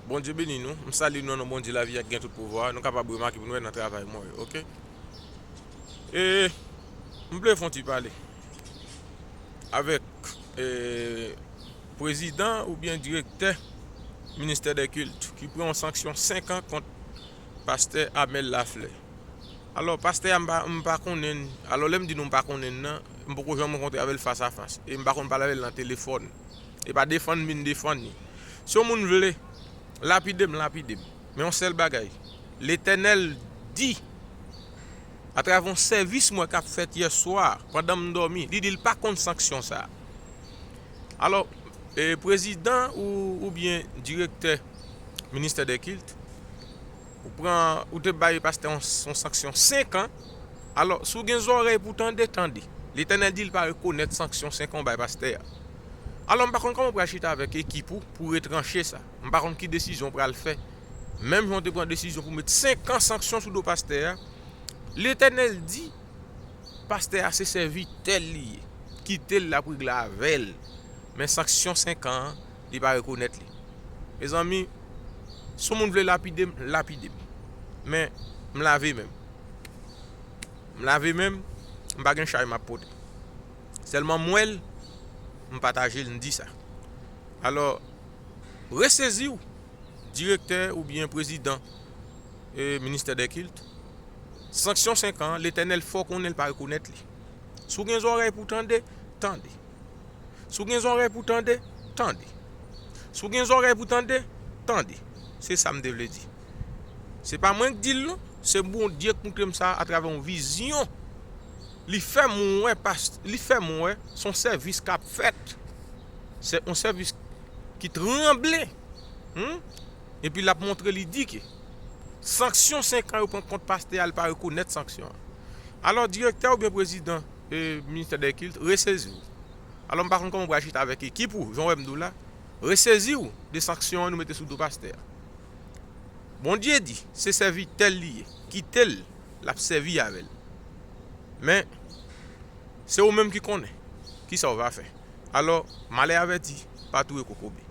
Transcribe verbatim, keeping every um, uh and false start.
Bondye beni nou. M salye nou nan non Bondye lavi a ki gen tout pouvwa. Nou kapab remake pou nou wè nan travay mwen yo, oke? E m vle fè yon ti pale avèk, e, prezidan oubyen direktè ministè dè kilt ki pran yon sanksyon senk an kont pastè Amel Laflè. Alò, pastè a, m pa, m pa konnen, alò, lè m di nou m pa konnen l nan, m poko janm rankontre avè l fas a fas. E m pa konn pale avè l nan telefòn. E pa defann m vin defann li. Si yon moun vle lapide m, lapide m. Men yon sèl bagay, Letènèl di, atravè yon sèvis mwen k ap fèt yè swa, pandan m dòmi, li di l pa kont sanksyon sa a. Alò, e, prezidan ou, oubyen direktè ministè dè kilt, ou pran, ou te bay pastè yon, yon sanksyon senk an. Alò, si w gen zòrèy pou tande, tande. Letènèl di l pa rekonèt sanksyon senk an w bay pastè a. Alò, m pa konn kòman w pral chita avèk ekip ou pou retranche sa. M pa konn ki desizyon w pral fè. Menm jan w te pran desizyon pou met senk an sanksyon sou do pastè a, Letènèl di, pastè a se sèvitè l li ye. Kite l, l ap regle avè l. Men sanksyon senk an an, li pa rekonèt li. Mezanmi, si yon moun vle lapide m, lapide m. Men, m lave men m. M lave men m, m pa gen chay m ap pote. Sèlman m wè l, m pataje l, m di sa. Alò, resezi w, direktè oubyen prezidan, e, ministè dè kilt. Sanksyon senk an, Letènèl fè w konnen l pa rekonèt li. Si w gen zòrèy pou tande, tande. Si w gen zòrèy pou tande, tande. Si w gen zòrèy pou tande, tande. Se sa m te vle di. Se pa mwen k di l non, se Bondye k montre m sa atravè yon vizyon. Li fè m wè, pas-, li fè m wè, se yon sèvis k ap fèt. Se yon sèvis ki tranble. Hmm? Epi l ap montre li di ke sanksyon senk an yo pran kont pastè a, l pa rekonèt sanksyon an. Alò, direktè oubyen prezidan, e, ministè dè kilt, resezi w. Alò, m pa konn kòman w pral chita avèk ekip ou, jan w wè m di w la, resezi w de sanksyon an nou mete sou do pastè a. Bondye di, se sèvitè l li ye, kite l, l ap sèvi avè l. Men, se ou menm ki konnen kisa w va fè. Alò, malè avèti, pa touye kokobe.